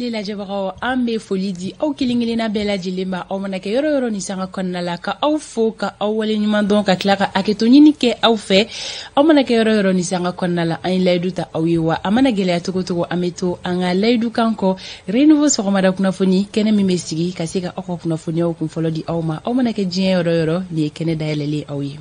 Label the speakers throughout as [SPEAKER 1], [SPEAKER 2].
[SPEAKER 1] Tele lajɛbagaw, an bɛ foli di aw kelen kelenna bɛɛ lajɛlen ma, aw mana kɛ yɔrɔ yɔrɔ ni sanga kɔnɔna la, ka aw fo ka aw waleɲuman dɔn, ka tila ka hakɛto ɲini kɛ aw fɛ. Aw mana kɛ yɔrɔ yɔrɔ ni sanga kɔnɔna la, an ye layidu ta aw ye, wa a mana gɛlɛya cogo cogo, an bɛ to an ka layidu kan kɔ. Renouveau sɔgɔmada kunnafoni kɛnɛ min bɛ sigi ka se ka aw ka kunnafoniyaw kun fɔlɔ di aw ma, aw mana kɛ diɲɛ yɔrɔ yɔrɔ, nin ye kɛnɛ dayɛlɛlen aw ye.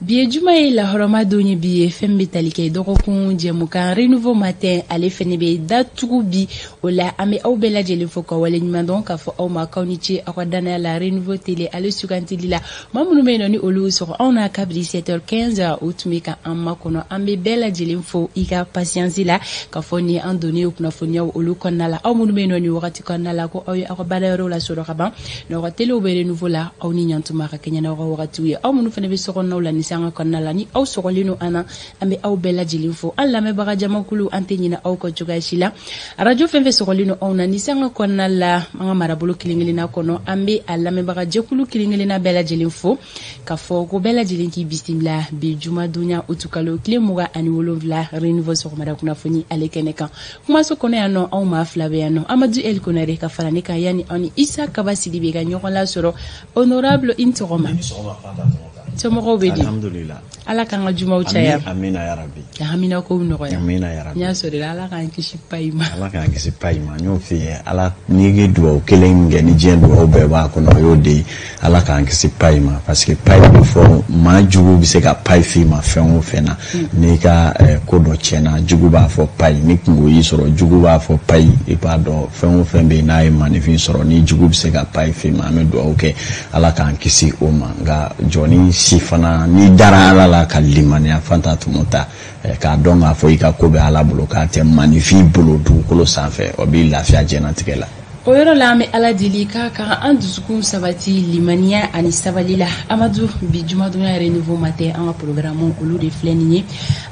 [SPEAKER 1] Bi ye juma ye, lahɔrɔma don ye. Bi ye fɛn bɛ tali kɛ dɔgɔkun jɛmukan Renouveau Matin, ale fɛnɛ bɛ datugu bi. O la, an bɛ aw bɛɛ lajɛlen fo ka waleɲuman dɔn, k'a fɔ aw ma k'aw ni ce aw ka danaya la Renouveau Télé ale sugantili la. Maa minnu bɛ yen nɔ, ni olu sɔgɔ anw na kabiri 7h15, o tun bɛ ka an makɔnɔ. An bɛ bɛɛ lajɛlen fo i ka patience la, k'a fɔ ni an donnen ye kunnafoniyaw olu kɔnɔna la. Aw minnu bɛ yen nɔ nin wagati kɔnɔna la, ko aw ye aw ka baara yɔrɔw la sɔrɔ ka ban, n'aw ka telew bɛ Renouveau la, aw ni ɲantuma ka kɛɲɛ n'aw ka wagatiw ye. Aw minnu fana bɛ sokɔnɔnaw la ni sanga kɔnɔna la, ni aw sɔgɔlen don an na, an bɛ aw bɛɛ lajɛlen fo. An lamɛnbaga jamakulu, an tɛ ɲinɛ aw kɔ cogoya si la. Arajo fɛn fɛn sɔgɔlen don anw na ni sanga kɔnɔna la, an ka marabolo kelen kelenna kɔnɔ, an bɛ a lamɛnbaga jɛkulu kelen kelenna bɛɛ lajɛlen fo, k'a fɔ ko bɛɛ lajɛlen k'i bisimila bi jumadonya utukalo tile 27, Renouveau sɔgɔmada kunnafoni ale kɛnɛ kan. Kumaso kɔnɔ yan nɔ, anw maa fila bɛ yan nɔ, Amadu El Konare ka fara ne kan. Yanni aw ni Isa Kaba Sidibe ka ɲɔgɔn lasɔrɔ, honorable, i ni sɔgɔma. Somɔgɔw bɛ di?
[SPEAKER 2] Alhamdulillah.
[SPEAKER 1] Ala k'an ka jumaw caya.
[SPEAKER 2] Amina ya Rabbi.
[SPEAKER 1] Ka haminakow nɔgɔya.
[SPEAKER 2] Amina ya Rabbi.
[SPEAKER 1] N y'a sɔrɔ ala k'an kisi payi ma.
[SPEAKER 2] Ala k'an kisi payi ma. N y'o f'i ye, Ala n'i ye dugawu kelen min kɛ, ni diɲɛ dugawu bɛɛ b'a kɔnɔ, o y'o de ye, Ala k'an kisi payi ma, parce que payi bɛ fɔ maa jugu bɛ se ka payi f'i ma fɛn o fɛn na. N'i ka ko dɔ tiɲɛna, jugu b'a fɔ payi. Ni kungo y'i sɔrɔ, jugu b'a fɔ payi. I b'a dɔn, fɛn o fɛn bɛ yen n'a ye maninfin sɔrɔ, ni jugu bɛ se ka payi f'i ma, an bɛ dugawu kɛ Ala k'an kisi o ma. Nka jɔnni si fana, n'i dara Ala la ka limaniya, fanta tumu ta k'a dɔn k'a fɔ i ka ko bɛ Ala bolo, k'a tɛ maninfin bolo dugukolo sanfɛ, o b'i lafiya diɲɛlatigɛ la.
[SPEAKER 1] O yɔrɔ la, an bɛ Ala deli k'a ka an dusukun sabati limaniya ani sabali la. Amadu, bi jumadonya Renouveau Matin, an ka programme olu de filɛ nin ye.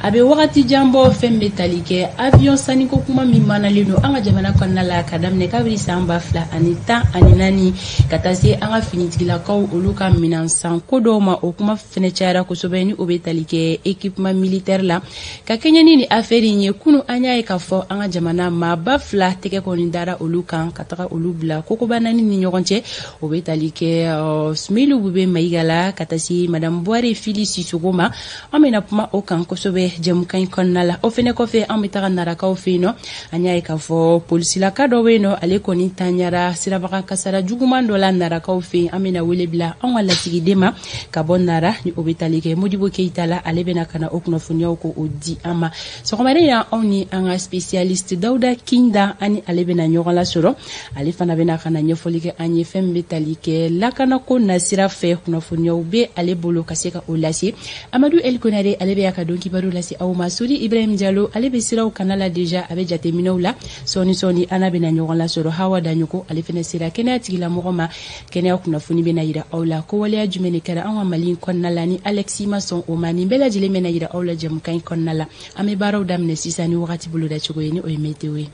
[SPEAKER 1] A bɛ wagati jan bɔ, fɛn bɛ tali kɛ avion sanniko kuma min manalen don an ka jamana kɔnɔna la, ka daminɛ kabiri san 2014 ka taa se an ka finitigilakaw olu ka minan san ko dɔw ma, o kuma fɛnɛ cayara kosɛbɛ, ni o bɛ tali kɛ équipement militaire la. Ka kɛɲɛ ni nin affaire in ye, kunu an y'a ye k'a fɔ an ka jamana maaba fila tɛgɛ kɔni dara olu kan, ka taga olu bila kokoba naani ni ɲɔgɔn cɛ. O bɛ tali kɛ Sumeyilu Bube Mayiga la, ka taa se madame Buware Fili Sisogo ma. An bɛna kuma o kan kosɛbɛ jɛmukan in kɔnɔna la. O fɛnɛ kɔfɛ, an bɛ taga Narakaw fɛ yen nɔ. An y'a ye k'a fɔ polisilaka dɔ bɛ yen nɔ, ale kɔni tanyara sirabaga kasara juguman dɔ la Narakaw fɛ yen. An bɛna wele bila anw ka lasigiden ma ka bɔ Nara, ni o bɛ tali kɛ Modibo Keyita la. Ale bɛna ka na o kunnafoniyaw ko o di an ma. Sɔgɔmada in na, anw ni an ka spécialiste Dawuda Kinda, ani ale bɛna ɲɔgɔn lasɔrɔ. Ale fana bɛna ka na ɲɛfɔli kɛ an ye fɛn min bɛ tali kɛ lakanako nasira fɛ. Kunnafoniyaw bɛ ale bolo ka se ka o lase. Amadu El Konare, ale bɛ y'a ka don kibaru lase aw ma. Sori Ibrahim Jalo, ale bɛ siraw kana la déjà, a bɛ jateminɛw la. Sɔɔni sɔɔni an n'a bɛna ɲɔgɔn lasɔrɔ. Hawa Daɲɔgɔ, ale fana sera kɛnɛya tigilamɔgɔ ma. Kɛnɛya kunnafoni bɛna yira aw la ko waleya jumɛn de kɛra an ka Mali kɔnɔna la ni Alexis ma sɔn o ma. Nin bɛɛ lajɛlen bɛna yira aw la jɛmukan in kɔnɔna la. An bɛ baaraw daminɛ sisan ni wagati bolodacogo ye, ni o ye météo ye.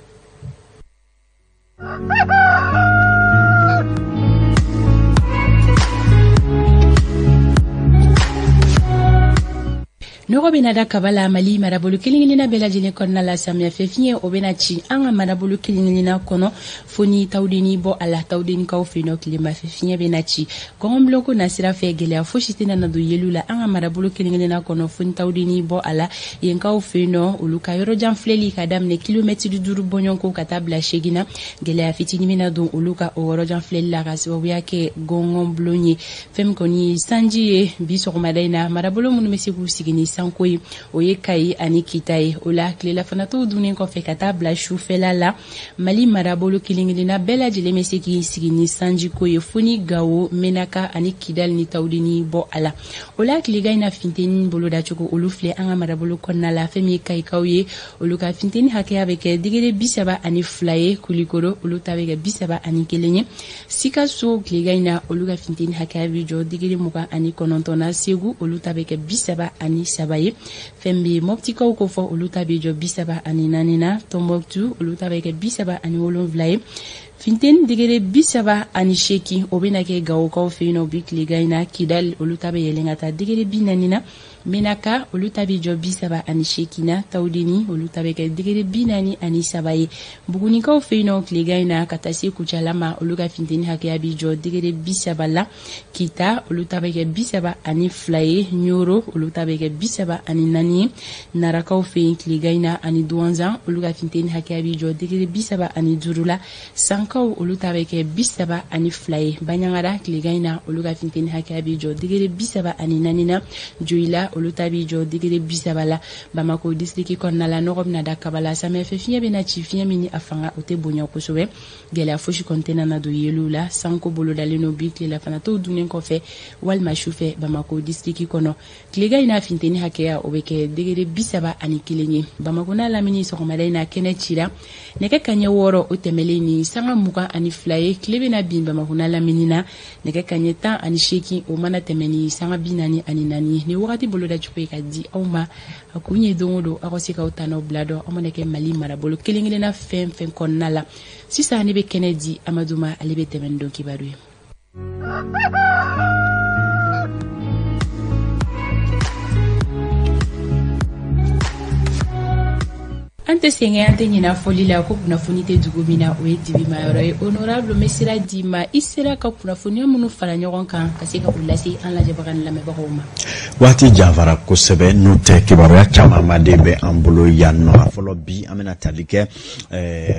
[SPEAKER 1] Nɔgɔ bɛna da kaba la Mali marabolo kelen kelenna bɛɛ lajɛlen kɔnɔna la. Samiyɛfɛ fiɲɛ, o bɛna ci an ka marabolo kelen kelenna kɔnɔ, fo ni Tawudeni bɔ a la. Tawudenikaw fɛ yen nɔ, tilemafɛ fiɲɛ bɛna ci. Gɔngɔnbulonko nasira fɛ, gɛlɛya fosi tɛna na don yeliw la an ka marabolo kelen kelenna kɔnɔ, fo ni Tawudeni bɔ a la. Yenkaw fɛ yen nɔ, olu ka yɔrɔjan filɛli ka daminɛ kilomɛtiri 5 bɔɲɔgɔnko ka taa bila 8 na, gɛlɛya fitinin bɛna don olu ka o yɔrɔjan filɛli la, ka sababuya kɛ gɔngɔnbulon ye. Fɛn min kɔni ye sanji ye bi sɔgɔmada in na, marabolo minnu bɛ se k'u sigi ni sanko ye, o ye Kayi ani Kita ye. O la, tilelafanatɔw dunnen kɔfɛ ka taa bila sufɛla la, Mali marabolo kelen kelenna bɛɛ lajɛlen bɛ se k'i sigi ni sanjiko ye, fo ni Gawo, Menaka ani Kidali ni Tawudeni bɔ a la. O la, tilegan in na funteni bolodacogo olu filɛ an ka marabolo kɔnɔna la. Fɛn min ye Kayikaw ye, olu ka funteni hakɛya bɛ kɛ degré 32 ye. Kulikoro, olu ta bɛ kɛ 31 ye. Sikaso, tilegan in na, olu ka funteni hakɛya bɛ jɔ degré 29 na. Segu, olu ta bɛ kɛ 33. 3 ye. Fɛn bɛ Moptikaw ko fɔ, olu ta bɛ jɔ 34 na. Tombouctou, olu ta bɛ kɛ 37 ye. Funteni degré 38, o bɛna kɛ Gawokaw fɛ yen nɔ bi tilegan in na. Kidal, olu ta bɛ yɛlɛn ka taa degré 40 na. Menaka, olu ta bɛ jɔ 38 na. Tawudeni, olu ta bɛ kɛ degré 43 ye. Bugunikaw fɛ yen nɔ tilegan in na ka taa se Kucala ma, olu ka funteni hakɛya bɛ jɔ degré 30 la. Kita, olu ta bɛ kɛ 32 ye. Ɲoro, olu ta bɛ kɛ 34 ye. Narakaw fɛ yen tilegan in na ani Duwanzan, olu ka funteni hakɛya bɛ jɔ degré 35 la. Sankaw, olu ta bɛ kɛ 32 ye. Baɲangara tilegan in na, olu ka funteni hakɛya bɛ jɔ degré 34 na. Joyila, olu ta bɛ jɔ degré 30 la. Bamako distriki kɔnɔna la, nɔgɔ bɛna da kaba la. Samiyɛfɛ fiɲɛ bɛna ci, fiɲɛ min ni a fanga o tɛ bonya kosɛbɛ. Gɛlɛya fosi kɔni tɛna na don yeliw la. Sanko bolodalen don bi tilelafana tow dunnen kɔfɛ walima sufɛ Bamako distriki kɔnɔ. Tilegan in na, funteni hakɛya o bɛ kɛ degré 31 ye. Bamako n'a lamini, sɔgɔmada in na kɛnɛ cira nɛgɛ kanɲɛ 6, o tɛmɛlen ni sanga 22 ye. Tile bɛna bin Bamako n'a lamini na nɛgɛ kanɲɛ 18, o mana tɛmɛ ni sanga 44 ye. Ni wagati bolodacogo ye ka di aw ma, a kun ye don o don aw ka se k'aw tanaw bila dɔn aw mana kɛ Mali marabolo kelen kelenna fɛn fɛn kɔnɔna la. Sisan ne bɛ kɛnɛ di Amadu ma, ale bɛ tɛmɛ ni don kibaru ye. An tɛ sɛgɛn, an tɛ ɲinɛ fɔli la ko kunnafoni tɛ dugu min na, o ye dibi ma yɔrɔ ye. Honorable, bɛ sira d'i ma, i sera ka kunnafoniya minnu fara ɲɔgɔn kan ka se ka u lase an lajɛbaga ni lamɛnbagaw ma.
[SPEAKER 2] Waati janfara kosɛbɛ, n'o tɛ kibaruya camanba de bɛ an bolo yan nɔ. A fɔlɔ, bi an bɛna tali kɛ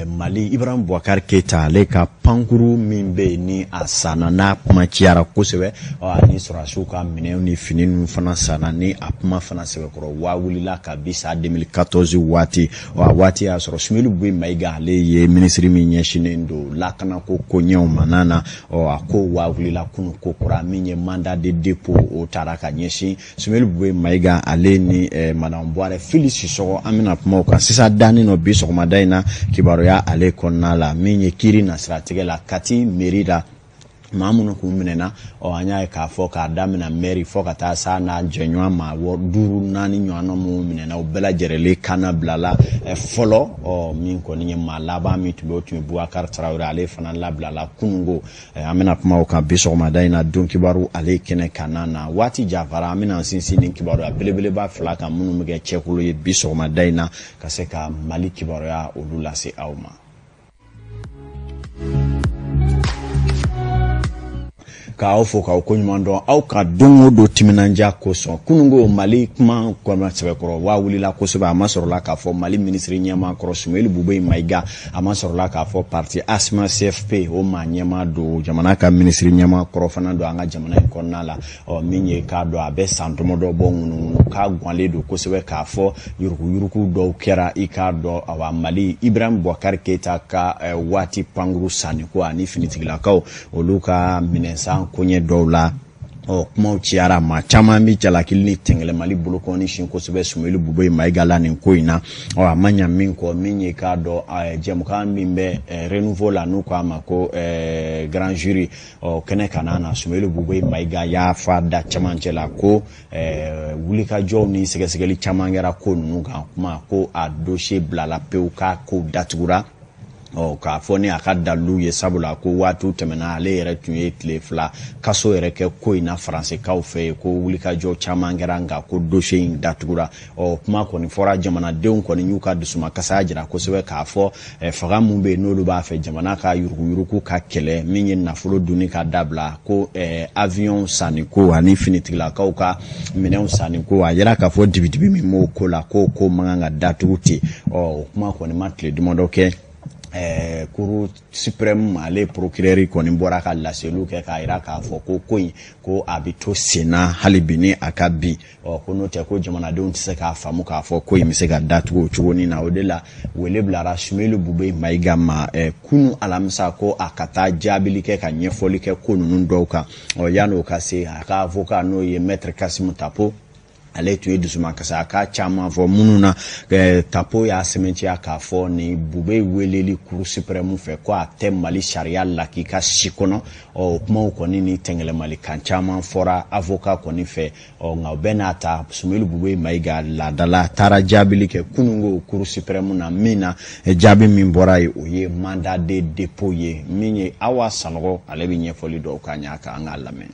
[SPEAKER 2] Mali Ibrahim Boubacar Keita, ale ka pankuru min bɛ yen ni a sanna, n'a kuma cayara kosɛbɛ, ani sɔrɔdasiw ka minɛnw ni fini ninnu fana sanna, ni a kuma fana sɛbɛkɔrɔ waa wulila kabi san 2014 waati. A waati y'a sɔrɔ Soumeylou Boubèye Maïga, ale ye minisiri min ɲɛsinnen don lakanako koɲɛw ma n'a na. A ko waa wulila kunu ko kura, min ye mandat de dépôt, o taara ka ɲɛsin Soumeylou Boubèye Maïga, ale ni madame Buarɛ Fili Sisɔgɔ. An bɛna kuma o kan sisan danni nɔ bi sɔgɔmada in na kibaruya ale kɔnɔna la. Min ye kiiri nasiratigɛ la, Kati mairie la, maa minnu kun minɛna, ɔ an y'a ye k'a fɔ k'a daminɛ mairie fɔ ka taa s'a n'a jɛɲɔgɔn maa duuru naani ɲɔgɔnna minnu minɛna, o bɛɛ lajɛlen kana bilala fɔlɔ. Ɔ min kɔni ye maa laban min tun bɛ, o tun ye Boubacar Traoré, ale fana labilala kunungo. An bɛna kuma o kan bi sɔgɔmada in na don kibaru ale kɛnɛ kan na. Waati janfara, an bɛna sinsin ni kibaruya belebeleba fila kan minnu bɛ kɛ cɛkulu ye bi sɔgɔmada in na ka se ka Mali kibaruya olu lase aw ma. K'aw fo k'aw koɲuman dɔn aw ka don o don timinandiya kosɔn. Kunungo Mali kuma kɔnɔ sɛbɛkɔrɔ waa wulila kosɛbɛ. A ma sɔrɔla k'a fɔ Mali minisiri ɲɛmaa kɔrɔ Soumeylou Boubèye Maïga, a ma sɔrɔla k'a fɔ parti ASMA CFP o maa ɲɛmaa don, jamana ka minisiri ɲɛmaa kɔrɔ fana don an ka jamana in kɔnɔna la. Ɔ min ye k'a dɔn a bɛ san damadɔ bɔ ŋunuŋunu k'a ganlen don kosɛbɛ k'a fɔ yuruguyurugu dɔw kɛra, i k'a dɔn awa Mali Ibrahim Boubacar Keita ka waati pankuru sanniko ani finitigilakaw olu ka minɛnsan koɲɛ dɔw la. Ɔ kumaw cayara, maa caman bɛ jalakili ni tɛngɛlɛ Mali bolokɔni sin kosɛbɛ Soumeylou Boubèye Maïga la nin ko in na. Ɔ a ma ɲa min kɔ, min ye k'a dɔn jɛmukan min bɛ Renouveau la, n'u k'a ma ko Grand Jury, ɔ kɛnɛ ka na Soumeylou Boubèye Maïga y'a fa da cɛmancɛ la ko wulikajɔw ni sɛgɛsɛgɛli caman kɛra ko ninnu kan, kuma ko a dossier bilala pewu, k'a ko datugura. Ɔ k'a fɔ ni a ka dalilu ye, sabula ko waatiw tɛmɛna, ale yɛrɛ tun ye tile 2 kaso yɛrɛ kɛ ko in na faransɛkaw fɛ yen, ko wulikajɔ caman kɛra nka ko dossier in datugura. Ɔ kuma kɔni fɔra, jamanadenw kɔni y'u ka dusumakasaya jira kosɛbɛ k'a fɔ fanga mun bɛ yen n'olu b'a fɛ jamana ka yuruguyurugu ka kɛlɛ, min ye nafolo dunni ka dabila, ko avion sanni ko ani finitigilakaw ka minɛnw sanni ko, a yira k'a fɔ dibidibi min b'o ko la, k'o ko man kan ka datugu ten. Ɔ o kuma kɔni ma tile damadɔ kɛ, Cour suprême ale procureur kɔni bɔra ka laseliw kɛ k'a jira k'a fɔ ko ko in ko a bɛ to sen na hali bi ni a ka bin. Ɔ ko n'o tɛ, ko jamanadenw tɛ se k'a faamu k'a fɔ ko in bɛ se ka datugu o cogonin na. O de la wele bilara Soumeylou Boubèye Maïga ma kunu alamisa ko a ka taa jaabili kɛ ka ɲɛfɔli kɛ ko ninnu dɔw kan. Ɔ yan'o ka se, a ka avocat n'o ye maître Kassoum Tapo, Ale tun ye dusumakasa a ka caman fɔ minnu na tapo y'a sɛmɛntiya k'a fɔ ni Bube weleli Cour suprême fɛ ko a tɛ Mali sariya lakika si kɔnɔ. Ɔ, o kumaw kɔni ni tɛngɛlɛmali kan caman fɔra avocat kɔni fɛ. Ɔ, nka o bɛɛ n'a ta, Soumeylou Boubèye Maïga laadala taara jaabili kɛ kununko Cour suprême na. Min na, jaabi min bɔra yen, o ye mandat de dépôt ye. Min ye Awa Sanɔgɔ, ale bɛ ɲɛfɔli dɔw k'an ɲ'a kan, an k'a lamɛn.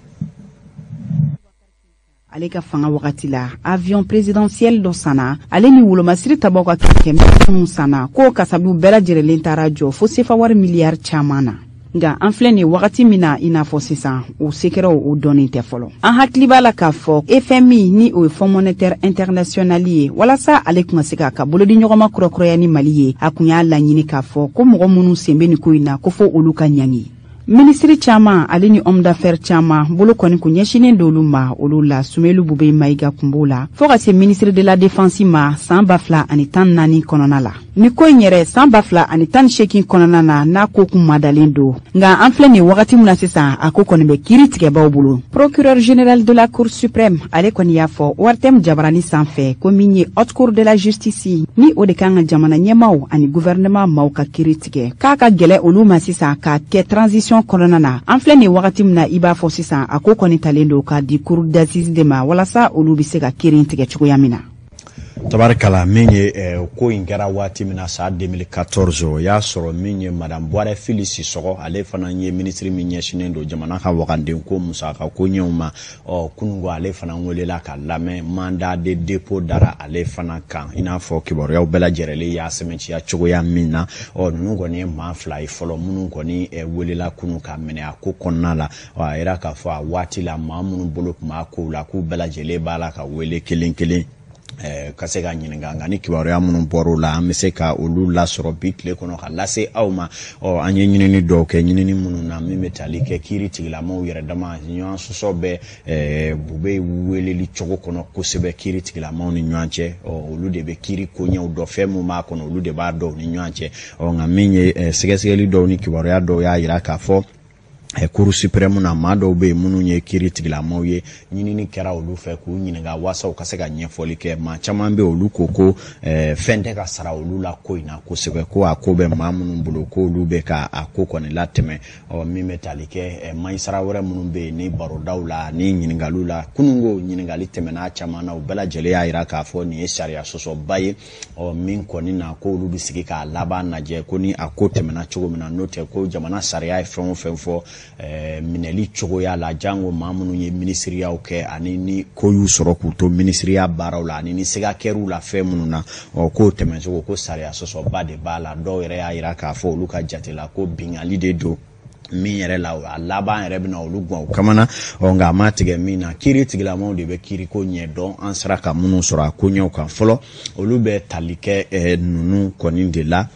[SPEAKER 3] Ale ka fanga wagati la, avion présidentiel dɔ sanna, ale ni wolomasiri tabaw ka kɛmɛ minnu sanna, k'o kasabiw bɛɛ lajɛrɛlen taara jɔ fo sefa wari miliyari caman na. Nka an filɛ nin wagati min na, i n'a fɔ sisan, o sekɛrɛw o dɔnnen tɛ fɔlɔ. An hakili b'a la k'a fɔ FMI, ni o ye Fonds monétaire international ye, walasa ale kun ka se k'a ka bolodi ɲɔgɔnma kurakuraya ni Mali ye, a kun y'a laɲini k'a fɔ ko mɔgɔ minnu sen bɛ nin ko in na, ko fo olu ka ɲangi. Minisiri caman ale ni homme d'affaires caman bolo kɔni kun ɲɛsinnen d'olu ma. Olu la, Soumeylou Boubèye Maïga kun b'o la, fɔɔ ka se ministre de la Défense ma san 2014 kɔnɔna la. Ni ko in yɛrɛ, san 2018 kɔnɔna na, n'a ko kun madalen don. Nka an filɛ nin wagati min na sisan, a ko kɔni bɛ kiiri tigɛbaw bolo. Procureur général de la Cour suprême, ale kɔni y'a fɔ ORTM jabarani sanfɛ ko min ye Haute Cour de la Justice, ni o de kan ka jamana ɲɛmaw ani gouvernement maaw ka kiiri tigɛ, k'a ka gɛlɛ olu ma sisan k'a kɛ transition kɔnɔna na. An filɛ nin wagati min na, i b'a fɔ sisan, a ko kɔni talen don k'a di cour d'assises de ma, walasa olu bɛ se ka kiiri tigɛ cogoya min na.
[SPEAKER 2] Tabarikala, min ye ko in kɛra waati min na, san 2014, o y'a sɔrɔ min ye madame Buwarɛ Fili Sisɔgɔ, ale fana ye minisiri min ɲɛsinnen don jamana ka waganden ko musaka ko ɲɛw ma. Ɔ, kununko ale fana welela ka lamɛn, mandat de dépôt dara ale fana kan, i n'a fɔ kibaruyaw bɛɛ lajɛrɛlen y'a sɛmɛntiya cogoya min na. Ɔ, ninnu kɔni ye maa fila ye fɔlɔ minnu kɔni welela kunu ka minɛ a ko kɔnɔna la. Ɔ, a yira k'a fɔ a waati la, maa minnu bolo tun b'a kow la, k'u bɛɛ lajɛlen b'a la ka wele kelen kelen ka se ka ɲininka. Nka ni kibaruya minnu bɔr'o la, an bɛ se ka olu lasɔrɔ bi tile kɔnɔ ka lase aw ma. Ɔ, an ye ɲinini dɔw kɛ, ɲinini minnu na min bɛ tali kɛ kiiri tigilamaw yɛrɛ dama ɲɔgɔn sɔsɔ bɛ Bube weleli cogo kɔnɔ kosɛbɛ kiiri tigilamaw ni ɲɔgɔn cɛ. Ɔ, olu de bɛ kiiri koɲɛw dɔn, fɛn min b'a kɔnɔ, olu de b'a dɔn u ni ɲɔgɔn cɛ. Ɔ, nka min ye sɛgɛsɛgɛli dɔw ni kibaruya dɔw y'a jira k'a fɔ Cour suprême na, maa dɔw bɛ yen minnu ye kiiri tigilamaw ye, ɲinini kɛra olu fɛ k'u ɲininka waasa u ka se ka ɲɛfɔli kɛ. Maa caman bɛ, olu ko ko fɛn tɛ ka sara olu la ko in na kosɛbɛ, ko a ko bɛ maa minnu bolo, ko olu bɛ ka a ko kɔni latɛmɛ. Ɔ, min bɛ tali kɛ magistrat wɛrɛ minnu bɛ yen, ni barodaw la ni ɲininkaliw la kununko, ɲininkali tɛmɛna caman na, u bɛɛ lajɛlen y'a jira k'a fɔ nin ye sariya sɔsɔba ye. Ɔ, min kɔni na ko olu bɛ sigi k'a laban lajɛ ko ni a ko tɛmɛna cogo min na, n'o tɛ ko jamana sariya ye fɛn o fɛn fɔ minɛli cogoya la, jango maa minnu ye minisiriyaw kɛ, ani ni ko y'u sɔrɔ k'u to minisiriya baaraw la, ani ni siga kɛr'u la fɛn minnu na, ɔ, k'o tɛmɛcogo, ko sariya sɔsɔba de b'a la. Dɔw yɛrɛ y'a jira k'a fɔ olu ka jate la ko bingali de don, min yɛrɛ la a laban yɛrɛ bɛna olu gan o kamana. Ɔ, nka a ma tigɛ min na, kiiri tigilamaw de bɛ kiiriko ɲɛ dɔn. An sera ka minnu sɔrɔ a koɲɛw kan fɔlɔ, olu bɛ tali kɛ ninnu kɔni de la.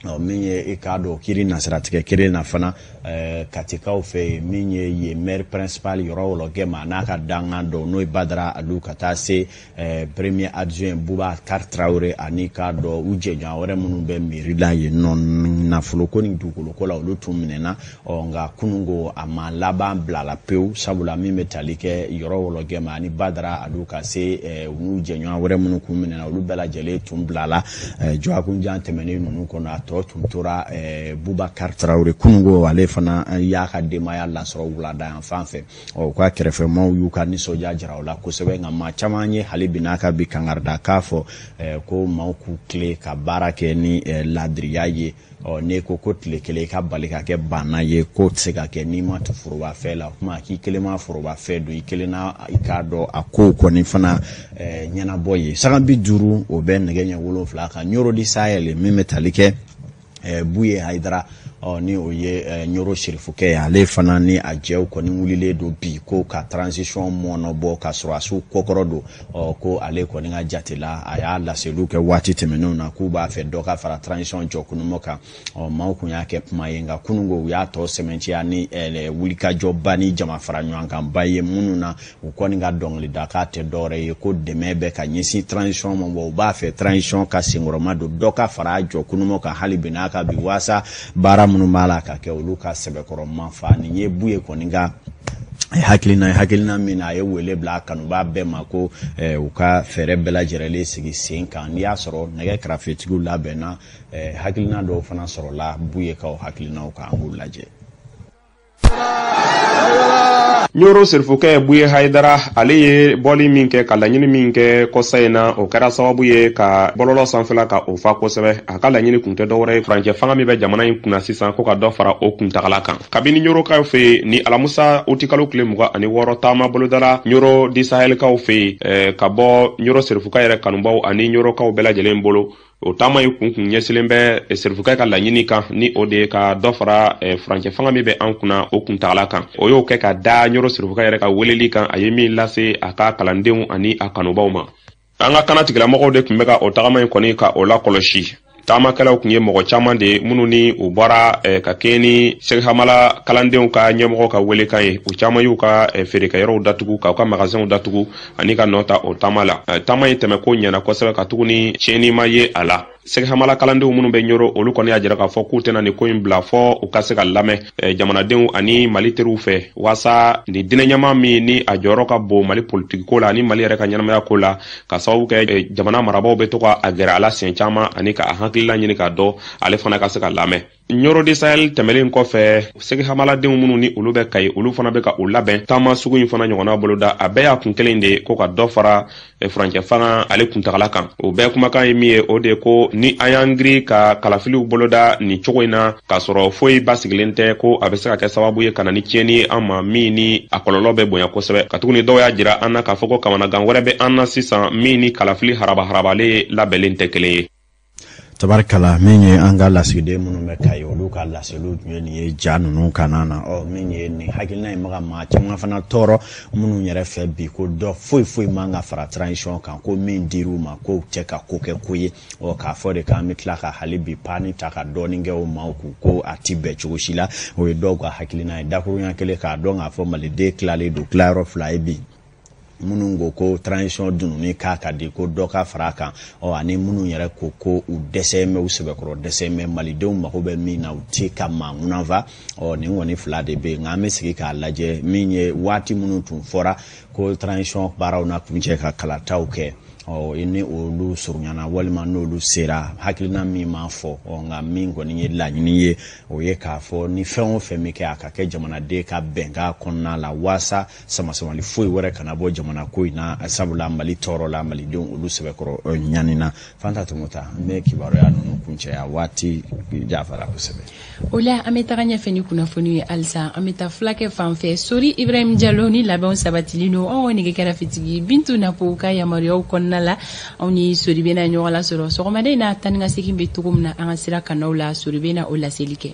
[SPEAKER 2] Ɔ, min ye i k'a dɔn kiiri nasiratigɛ kelen na fana, Katikaw fɛ yen, min ye yen maire principal Yɔrɔ Wɔlɔkɛ ma n'a ka dankan dɔw, n'o ye Badara Alu, ka taa se premier adjoint Boubacar Traoré, ani k'a dɔn u jɛɲɔgɔn wɛrɛ minnu bɛ mairie la yen nɔ, nafoloko ni dugukoloko la, olu tun minɛna. Ɔ, nka kununko a ma laban bila la pewu, sabula min bɛ tali kɛ Yɔrɔ Wɔlɔkɛ ma ani Badara Alu, ka se u n'u jɛɲɔgɔn wɛrɛ minnu kun minɛna, olu bɛɛ lajɛlen tun bilala dɔgɔkunjan tɛmɛnen ninnu kɔnɔ. A tɔ tun tora Boubacar Traoré. Kununko ale fana y'a ka denbaya lasɔrɔ wulada yan fan fɛ. Ɔ, u ka kɛrɛfɛmaw y'u ka nisɔndiya jira o la kosɛbɛ. Nka maa caman ye hali bi n'a ka bi kangarida k'a fɔ ko maaw k'u tile ka baara kɛ ni ladiriya ye. Ɔ, n'e ko ko tile kelen i ka bali ka kɛ banna ye, k'o tɛ se ka kɛ n'i ma to forobafɛ la. O kuma k'i kelen ma forobafɛ don, i kelen na i k'a dɔn a kow kɔni fana ɲɛnabɔ ye. Sanga 50 o bɛ nɛgɛ ɲɛ 7 kan, Ɲoro di Sahel, min bɛ tali kɛ Buye Hayidara, ɔ, ni o ye Ɲoro Serifukɛ ye, ale fana ni a jɛw kɔni wulilen don bi ko ka transition mɔnɔbɔ ka sɔrɔdasiw kɔkɔrɔ don. Ɔ, ko ale kɔni ka jate la, a y'a laseliw kɛ waati tɛmɛnenw na k'u b'a fɛ dɔ ka fara transition jɔkunumɔ kan. Ɔ, maaw kun y'a kɛ kuma ye, nka kununko u y'a tɔ sɛmɛntiya ni wulikajɔba ni jama fara ɲɔgɔn kan ba ye, minnu na u kɔni ka dɔnkilida k'a tɛ dɔwɛrɛ ye ko dɛmɛ bɛ ka ɲɛsin transition ma, wa u b'a fɛ transition ka senkɔrɔma don, dɔ ka fara a jɔkunumɔ kan hali bi n'a ka bi, waasa baara minnu b'a la ka kɛ, olu ka sɛbɛkɔrɔ ma fa. Nin ye Buye kɔni ka Hakilina hakilina min na, a ye wele bila a kanubaa bɛɛ ma ko u ka fɛɛrɛ bɛɛ lajɛlen sigi sen kan. N'i y'a sɔrɔ nɛgɛ karafetigiw labɛnna, hakilina dɔw fana sɔrɔla Buyekaw hakilinaw kan, an b'u lajɛ.
[SPEAKER 4] Ɲoro Serifukɛ Buye Hayidara, ale ye bɔli min kɛ ka laɲini min kɛ kɔsa in na, o kɛra sababu ye ka bɔlɔlɔ sanfɛla ka o fa kosɛbɛ. A ka laɲini kun tɛ dɔwɛrɛ ye, furancɛ fanga min bɛ jamana in kunna sisan, ko ka dɔ fara o kuntagala kan. Kabini Ɲorokaw fɛ yen ni alamusa utikalo tile 26, taama bolodala Ɲoro di Sahelikaw fɛ yen, ka bɔ Ɲoro Serifukɛ yɛrɛ kanubaw ani Ɲorokaw bɛɛ lajɛlen bolo. O taama in kun ɲɛsilen bɛ Serifukɛ ka laɲini kan, ni o de ye ka dɔ fara furancɛ fanga min bɛ an kunna, o kuntagala kan. O y'o kɛ ka da Ɲoro Serifukɛ yɛrɛ ka weleli kan, a ye min lase a ka kalandenw ani a kanubaw ma. An ka kana tigilamɔgɔw de tun bɛ ka o tagama in kɔni ka o lakɔlɔsi. Taamakɛlaw tun ye mɔgɔ caman de ye minnu ni u bɔra ka kɛɲɛ ni Sɛki Hamala kalandenw ka ɲɛmɔgɔ ka welekan ye. U caman y'u ka feerekɛyɔrɔw datugu, k'u ka magasinw datugu ani ka nɔ ta o taama la. Taama in tɛmɛ ko ɲɛna kosɛbɛ, ka tuguni tiɲɛni ma ye a la. Sɛki Hamala kalandenw minnu bɛ Ɲoro, olu kɔni y'a jira k'a fɔ k'u tɛna nin ko in bila fɔ u ka se ka lamɛn jamanadenw ani Mali teriw fɛ, waasa nin diinɛ ɲɛmaa min ni a jɔyɔrɔ ka bon Mali politiki ko la ani Mali yɛrɛ ka ɲɛnamaya ko la, ka sababu kɛ jamana marabaaw bɛ to ka a gɛrɛ a la siɲɛ caman ani ka a hakilila ɲini k'a dɔn, ale fana ka se ka lamɛn. Ɲoro de Sahel tɛmɛlen kɔfɛ, Sɛki Hamaladenw minnu ni olu bɛ Kayi, olu fana bɛ ka u labɛn taama sugu in fana ɲɔgɔnna boloda. A bɛɛ y'a kun kelen de ye, ko ka dɔ fara furancɛ fanga ale kuntagala kan. O bɛɛ kumakan ye min ye, o de ye ko ni an y'an giri ka kalafiliw boloda nin cogo in na, k'a sɔrɔ foyi basigilen tɛ, ko a bɛ se ka kɛ sababu ye ka na ni tiɲɛni ye an ma, min ni a kɔlɔlɔ bɛ bonya kosɛbɛ. Ka tuguni dɔw y'a jira an na k'a fɔ ko kamanagan wɛrɛ bɛ an na sisan, min ni kalafili haraba-harabalen labɛnlen tɛ kelen ye.
[SPEAKER 2] Tabarikala, min ye an ka lasigiden minnu bɛ Kayi, olu ka laseliw tun ye nin ye ja ninnu kana na. Ɔ min ye nin hakilina in bɛ ka maa caman fana tɔɔrɔ, minnu yɛrɛ fɛ bi ko dɔ foyi foyi man ka fara transition kan, ko min dir'u ma ko tɛ ka ko kɛ ko ye. Ɔ k'a fɔ de k'an bɛ tila ka hali bi paani ta ka dɔɔnin kɛ o maaw kun, ko a ti bɛn cogo si la. O ye dɔw ka hakilina ye. Dakurunya kelen, k'a dɔn k'a fɔ maliden tilalen don tilayɔrɔ fila ye bi: minnu ko ko transition dununi k'a ka di, ko dɔ ka fara a kan, ɔ ani minnu yɛrɛ ko ko u dɛsɛ bɛ, u sɛbɛkɔrɔ dɛsɛ bɛ, malidenw mago bɛ min na, u tɛ ka maa ŋunanfa. Ɔ nin kɔni fila de bɛ yen, nka an bɛ sigi k'a lajɛ min ye waati minnu tun fɔra ko transition baaraw na kuncɛ ka kalataw kɛ, ɔ ni olu surunyana walima n'olu sera, hakilina min m'a fɔ. Ɔ nka min kɔni ye laɲini ye, o ye k'a fɔ ni fɛn o fɛn bɛ kɛ, a ka kɛ jamanaden ka bɛnkan kɔnɔna la, waasa samasamali foyi wɛrɛ kana bɔ jamana ko in na, sabula Mali tɔɔrɔ la, malidenw olu sɛbɛkɔrɔ ɲani na. Fanta Tɔmɔta, n bɛ kibaruya ninnu kuncɛ, a waati jafara kosɛbɛ.
[SPEAKER 1] O la, an bɛ taga ɲɛfɛ ni kunnafoni ye halisa. An bɛ taa fulakɛ fan fɛ, Sori Ibrahim Jalo ni labɛnw sabatilen don. Anw ka nɛgɛ kɛrɛfɛtigi Bintu Napo ka yamaruyaw kɔnɔna la, anw ni Sori bɛna ɲɔgɔn lasɔrɔ sɔgɔmada in na. Tan ni ka segin bɛ cogo min na an ka sira kanaw la, Sori bɛna o laseli kɛ.